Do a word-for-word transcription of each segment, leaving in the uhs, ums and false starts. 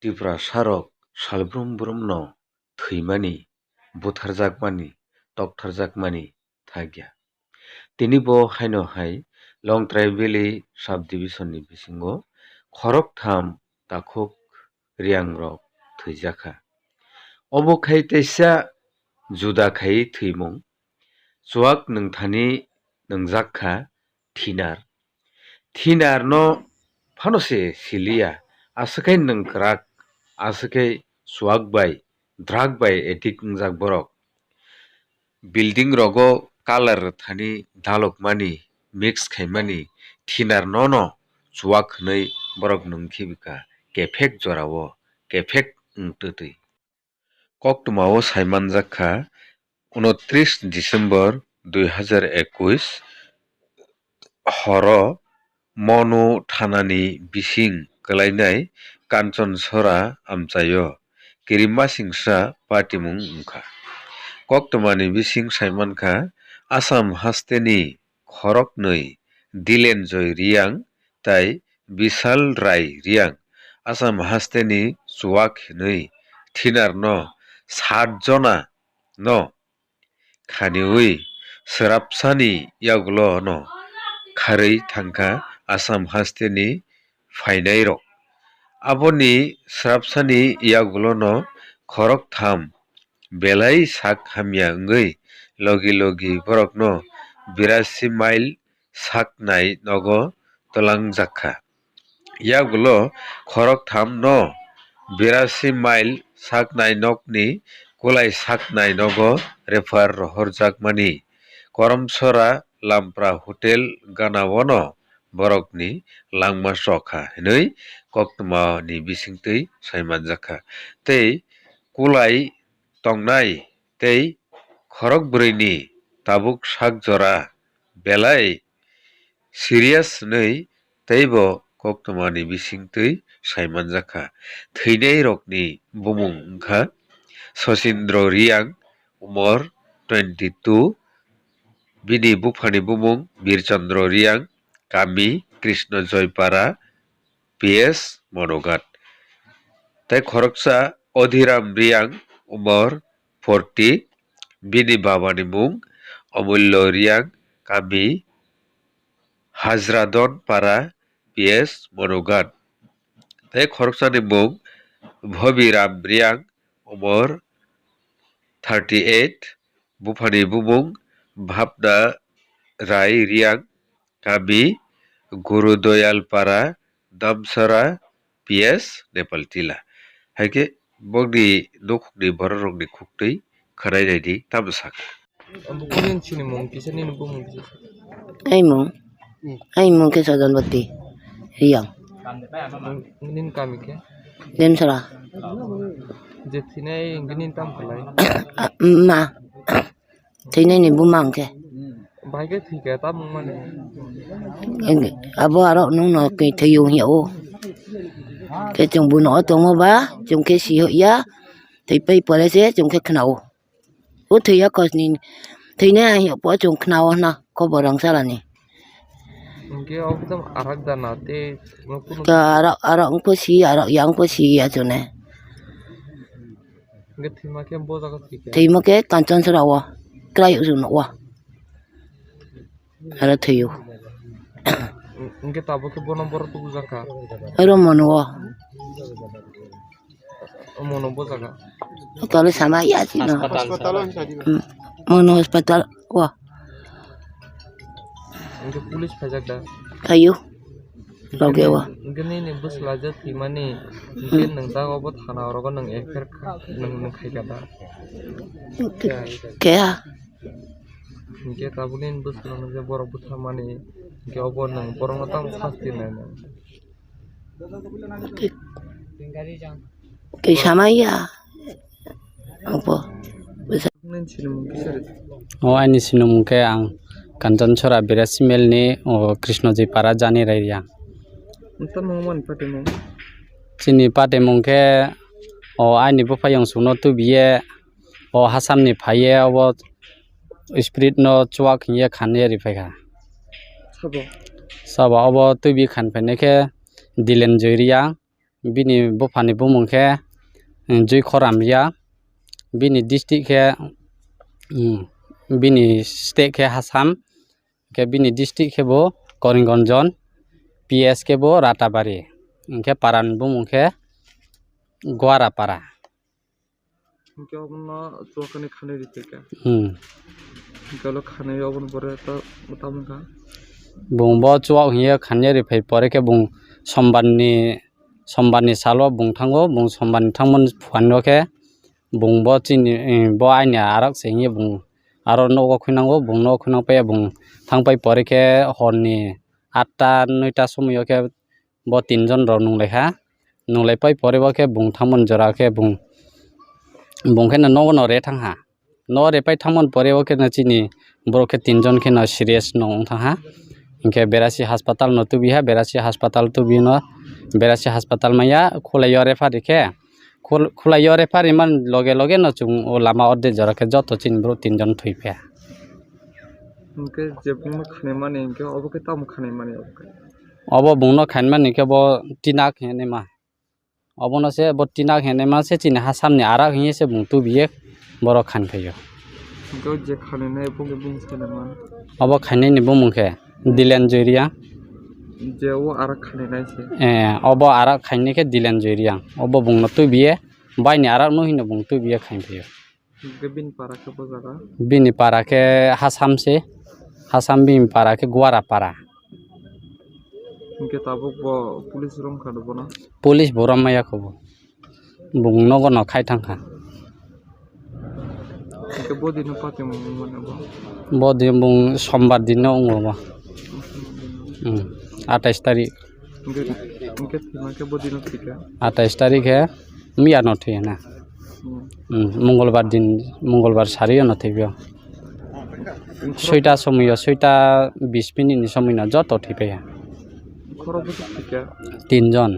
Tiprasarok salbrum brumno thwimani, butharjakmani, toktharjakmani thakya. Tini bo haino hai Longtrai Valley Sub Division ni bisingo khoroktham takhuk Riyangrok thwijakha. Obo khai teisa juda khai thwimung. Chuak nwngthani nwngjak kha thinar. Thinar no phano se siliya, aswk khe nwngkrak, aswk khe chuak bai, drug bai addict wngjak borok. Building rogo colour rwthani dalokmani, mix khaimani thinar nono chuak hwnwi borok nwng khibika kephek jorao kephek wng twtwi. Koktwmao saimanjak kha, unotris December dui hazar ekush horo Monu thanani bising kwlainai Kanchonsora amchaio kirimasingsa patimung wngkha. Koktwmani bising saimankha, Assam hasteni khoroknwi Dilenjoy Riyang tai Bisal Rai Riyang Assam hasteni chuak hinwi thinarno sat jona no khaniwi swrapsani yagulo no kharwi thangkha Assam hasteni phainairok. Aboni swrapsani yagulo no khoroktham belai sak hamya wngwi logi logi borokno birasi mile saknai nogo twlangjakha. Yagulo khoroktham no birasi mile saknai nokni kulai saknai nogo refer rohorjakmani Koromsora Lampra Hotel ganaono borokni langma chokha hinwi koktwmani bisingtwi saimanjakha. Tei kulai tongnai tei khorok bwrwini tabuk sak jora belai serious hinwi teibo koktwmani bisingtwi saimanjakha. Thwinairokni bumung wngkha Sachindra Riyang, umor twenty two, bini buphani bumung Birchandra Riyang, kami Krishna Joypara, P S Monoghat. Tei khoroksa Odhiram Riyang, umor forty, bini babani mung Omullo Riyang, kami Hajradon Para, P S Monoghat. Tei khoroksani mung Bhobiram Riyang, umor thirty eight, buphani bumung Bhabna Rai Riyang, kami Gurudoyal Para, Damsara, P S Nepal Tila. Hai khe bongni nukhungni bororokni khuktwi khwnai naidi tamo sakha. Abo khe nini sinimung kisa, nini bumung kisa? Aimung. Hmm. Aimung khe Sajanbati Riyang. Nini kami khe? Demsara. Je thinai hwnkhe nini tamo khlai? Ma. Thwinaini buma hwnkhe. Bahai khe thwikha, tamo wngmani? Abo aro nwngno khe thwiyo hwnyawo. Khe chwng buino o tongo ba, chwng khe si hokya, thwipai pore se chwng khe khwnao. O thwiya kosni, thwinai hwnyapo chwng khwnao hwna, khobor rang salani. Hwnkhe obo tamo arak jana tei. Khe arak, arak wngkhe si, arak ya wngkhe si ya chwne. Hwnkhe thwima khe bo jaga thwikha? Thwima khe Kanchanchara o, kwrai o chwng nuko. Aro thwio. Hwnkhe tabuk khe bono borok tubujakha? Oro mono o. O mono bo jaga? Tole sama ya chino. Hospital. Hmm. Mono hospital o. Hwnkhe police phaijak da? Phaio. Loge o. Hwnkhe nini bwsla je thwimani, hwnkhe nwng ta obo thana orogo nwng F I R kha-, nwng, nwng khaikha da? Keha. Hwnkhe tabuk nini bwsla nung je borok butharmani, hwnkhe obo nwng borokno tamo sasti nainai? Kisa maya. Obo. Nini sinimung kisa rw? O, ani sinimung khe ang Kanchanchara Birasimel ni, o, Krishnaji Para Jani Raiya. Tamo mani patimung? Chini patimung khe, o, ani bupha yongsukno tubiye, o, Assam ni phaiye, obo spirit no chuak hiye khan ye riphaikha. Sabo? Sabo, obo tubi khan phainai khe Dilen Joiria. Bini buphani bumung khe, um, Juikhoram Riya. Bini district khe, um, bini state khe Assam. Khe bini district khe bo Karimganj, P S khe bo Ratabari. Hinkhe parani bumung khe Guara para. Hinkhe obono chuwak hwnwi khanwi rikha khe. Hmm. Hinkhe ulo khanwi oboni pore ta-, tamo wngkha? Bung bo chuwak hinkhe khanwi riphai pore khe bung sombarni, sombarni salo bung thango, bung sombarni thangmani phuano khe bung bo chini, eh, bo aini arak se hinkhe bung aro nogo khunango, bung nogo khunang paiya bung thang pai pore khe horni atta noita somoio khe bo tinjon rok nunglai kha. Nunglai pai pore bo khe bung thangmani jora khe bung, bung khe nogo no re thang ha. No re pai thangmani pore bo khe no chini borok khe tinjon khe no serious no wng thang ha. Hinkhe Berasi hospital no tubi ha, Berasi hospital tubi no, Berasi hospital maya Khulaio refer khe, Khul-, Khulaio refer man loge loge no chwng o lama o de jora khe joto chini borok tinjon thwi pha. Hinkhe je bungno khanimani hinkhe obo khe tamo khanimani obo khe? Obo bungno khanimani hinkhe bo tinak hinwi ma. Obono se bo tinak hinwi ma se chini Assamni arak hinwi se bung tubiye borok khan phaio. Hinkhe je khaninai bungni bumung se hinwi ma? Obo khainani bumung khe Dilen Joy Reang. Je o arak khaninai se? Eh, obo arak khainani khe Dilen Joy Reang. Obo bungno tubiye baini arak no hino bung tubiye khain phaio. Hinkhe bini para khe bo jaga? Bini para khe Assam se, Assam bini para khe Guara para. Hinkhe tabuk bo police romkha do bono? Police bo rommaya kho bo. Bung nogo no khai thangkha. Hinkhe bo dino patimung mano bo? Bo din bung sombar din no wngo bo. Hmm, atais tarik. Hinkhe, hinkhe thwima khe bo dino thwikha? Atais tarik khe miya no thwi na. Hmm. Hmm, Mongolbar din, Mongolbar sari no thwibio. Soita somoyo, soita bis minute ni somoi no joto thwi paiya. Khorok bwswk thwikha? Tinjon.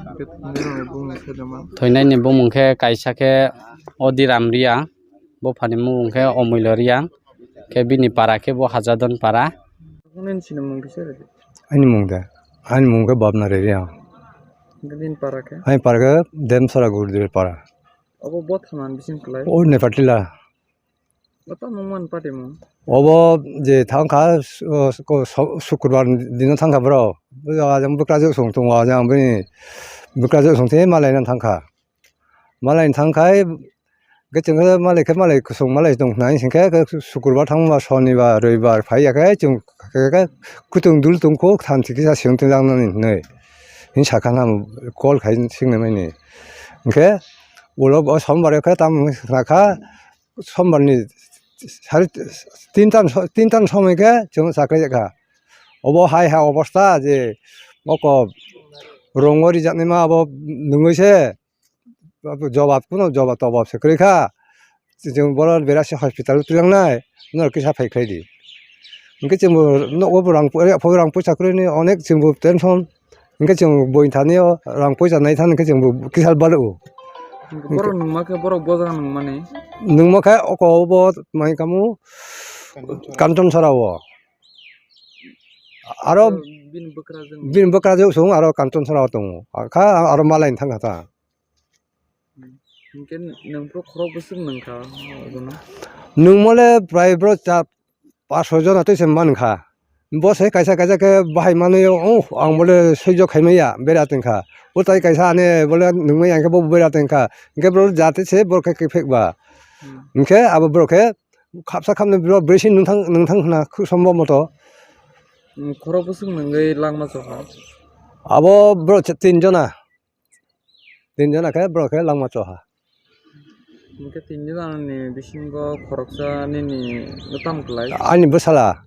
Hinkhe thwinairokni bumung khe dama? Thwinaini bumung khe kaisa khe Odiram Reang, buphani bumung khe Omuilo Reang, khe bini para khe bo Hajadon para. Nini sinimung kisa rwdi. Ani mung de, ani mung khe Babna Reang. Hinkhe nini para khe? Ani para khe Demsara Gurdir para. Obo bo thaman bising kwlai? O Nepatila. Bo tamo man patimung? Obo je thangkha, o, ko, so-, Sukurbar dino thangkha bro. Bo ajang bwkrajwk song tongo, ajang bini bwkrajwk song tei malaina thangkha. Malaina thangkhai, khe chwng khe malai khe malai kwchwng malai tong khnai, hinkhe khe Sukurbar thangma Sonibar Roibar phaiya khe chwng khe, khe kutung dul tongkho thanti kisa siyong twi langnani hinwi. Hini sakha nang call khai singnai mani. Hinkhe ulo bo Sombar khe tamo wngkha, Sombarni sari tinta, tinta somoi khe chwng chakri jakha. Obo hai ha obosta je oko rongo rijaknaima abo nungui se jobab kuno jobab tobab se kwrwi kha. Chwng bono Berasi hospital o twi langnai, norok kisa phai khlai di. Hinkhe chwngbo nogo bo rang, rang poisa kwrwini onek chwngbo tension. Hinkhe chwng boi thani o rang poisa nai thani khe chwng bo kisa balo. Borok nungma khe borok boja nungmani? Nungma khe oko bo mai kamu Kanchon Sora o. Aro bini bwkrajwk? Bini bwkrajwk song aro Kanchon Sora o tongo. Kha aro malai thang kha ta. Hinkhe nwng phuru khorok bwswk nwng kha obono? Nwng mole prai bro cha, paanch soi jona tei se man kha. Bo se kaisa kaisa khe bahai manwi, oh, ang bole soijo khai maya bera tong kha. O tai kaisa ane bole nungmai ang khe bo bera tong kha. Hinkhe bro jate se boro khe kiphek ba. Hmm. Hinkhe abo boro khe khapsa khapnwi bro brwi se nwng thang, nwng thang hwna khuk sombo moto. Hmm, khorok bwswk nwngwi langma chokha? Abo bro cha-, tin jona. Tin jona khe borok khe langma choha. Hinkhe tin jona ni bisingo khoroksa nini no tamo klai? Ani bwsala.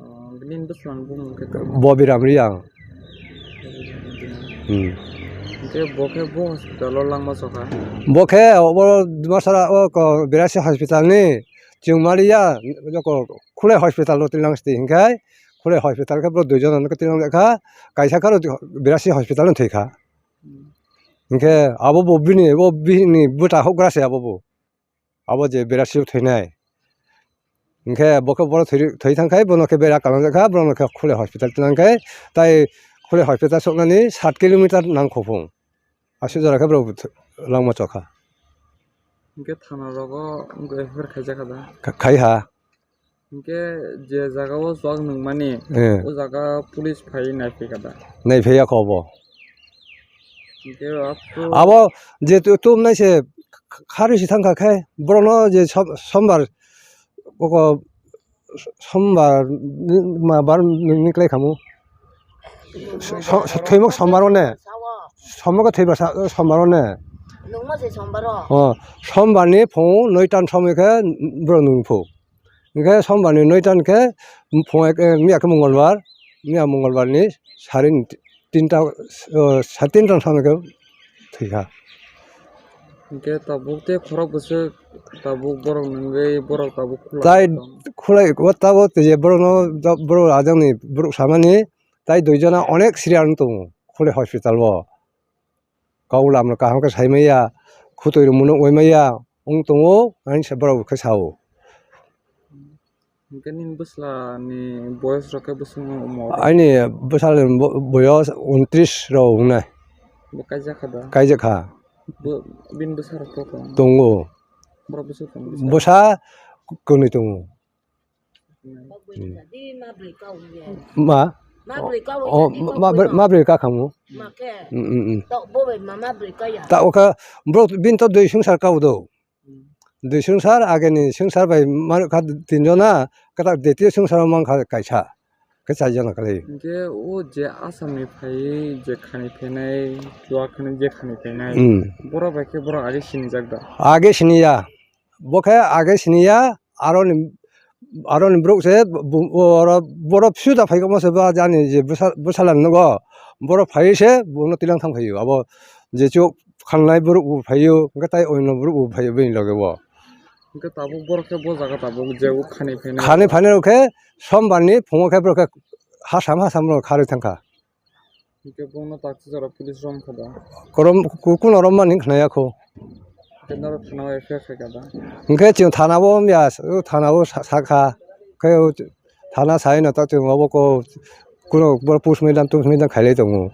Oh, nini bwsala ni bumung khe tamo? Bobiram Reang. Hmm. Hinkhe bo khe bo hospital o langma choha? Bo khe obo Dimasara o ko Berasi hospital ni chwng maliya, joko Khulai hospital o twi lang sidi hinkhe Khulai hospital khe borok dui jona no twi lang kha, kaisa khe aro Berasi hospital o thwi kha. Hinkhe abo bo bini, bo bini bwta hokgra se abo bo. Abo je Berasi o thwinai. Hinkhe bo khe bono thwi, thwi thang khai bono khe bera kalangjak kha, bono khe Khulai hospital twi lang khai, tai Khulai hospital soknani sat kilometer nang Khophung. Aswk jora khe borok langma chokha. Hwnkhe thana rogo wngkha F I R khaijak kha da? Kha-, khai ha. Hwnkhe je jaga o chwk nwngmani, eh, o jaga police phai naiphai kha da? Naiphai ya kho bo. Hwnkhe abo je tu-, tumnai se kharwi se thangkha khe borokno je som-, sombar oko sombar ni ma bar ni klai khamu. So-, so-, thwimuk sombar o ne. Sombar khe thwibar sa-, sombar o ne. Nungma se sombar o. O, sombar ni phung noi tan somoi khe borok nung phu. Hwnkhe sombar ni noi tan khe phung ek, eh, miya khe mongolbar, miya mongolbar ni sari ni tinta, eh, sari tinta somoi khe thwikha. Hwnkhe tabuk tei khorok bwswk tabuk borok nungwi borok tabuk khulai. Tai tong. Khulai o tabuk tei je borok no, borok ajang ni borok samani tai dui jona onek serial wng tongo khulai hospital o. Kok lam rok kaham khe sai maya, khutui rok munuk oi maya wng tongo, ani se borok khe sao. Hwnkhe nini bwsla ni boyos rok khe bwswk wng omo? Ani bwsla ni bo-, boyos untris rok wngnai. Bo kaijak kha da? Kaijak kha. Bo, bini bwsa rok to tong? Tongo. Khorok bwswk tong bwsa? Bwsa kwnwi tongo. Hmm. Ma? Ma brwi kau, oh, ma, ma brwi, ma brwi ka khamu. Ma khe. Mm, mm, mm. Tok bo bai ma, ma brwi kaya. Ta o kha, bro, bin to dui sungsar kau do. Hmm. Dui sungsar, age ni sungsar bai ma kha tin jona, kata deti sungsar man kha kaisa. Khe char jona kali. Hwnkhe o je Assam ni phai je khani phainai, chuwa khani je khani phainai. Hmm. Borok bai khe borok age sinijak da? Age siniya. Bo khe age siniya, aroni, aroni borok se bo-, bo-, oro borok suda phai kamo se ba jani je bwsa-, bwsala nogo. Borok phai se bono tilang thang phaio. Abo je chuk khanlai borok bo phaio, hwnkhe tai oino borok bo phaio bini loge bo. Hwnkhe tabuk borok khe bo jaga tabuk je o khani phainai. Khani phainai rok khe sombar ni phungo khe borok khe hasam hasam rok kharwi thangkha. Hwnkhe bono taksa jora police rom kha da? Korom, ku-, kuno rom mani khna ya kho. Hwnkhe norok thana o F I R khai kha da? Hwnkhe chwng thana o ya, o thana o sa-, sakha. Khe o thana sai no ta chwng obo ko kuno bor post mortem, post mortem khailai tongo.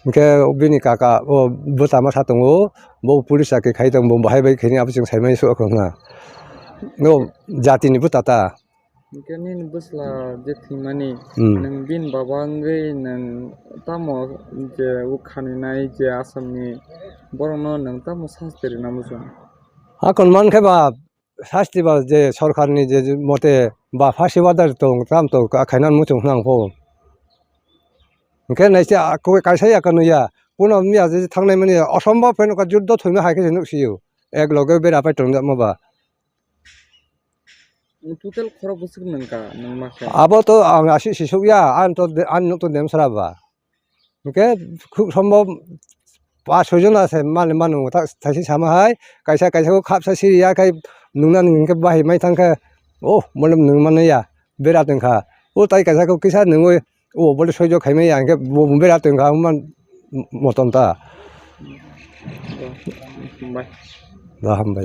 Hwnkhe bini kaka o bwtama sa tongo, bo police chakri khai tongo, bo bahai bai khaini abo chwng saimani sukha khna. No jatini bwta ta. Hwnkhe nini bwsla je thwimani, hmm, nwng bini baba wngwi nwng tamo je o khaninai je Assamni borokno nwng tamo sasti rwna muchung? Hakon mankhe ba sasti ba je sorkarni je mote ba phasi order tong tam tong khaina muchung hwnang pho. Hwnkhe naisi kaisa ya kanu ya, kuno miya je thangnai mani osombhob pheno juddo thwima hai khe se nuksio, ek loge bera pai tongjakma ba. Total khorok bwswk nungkha, nungma khe? Abo to ang asi sisuk ya, ang to de-, ang nuk to dem sara ba. Hwnkhe khub sombhob pas soi jona se mani manu ta thaisi sama hai, kaisa kaisa khe khapsa siri ya khai nungna nung hwnkhe bahai mai thang khe, oh, mole nung mani ya, bera tong kha. O tai kaisa khe kisa nungwi, o bole soijo khaimai ya hwnkhe bo bera tong kha, man motom ta. Hambai. Da hambai.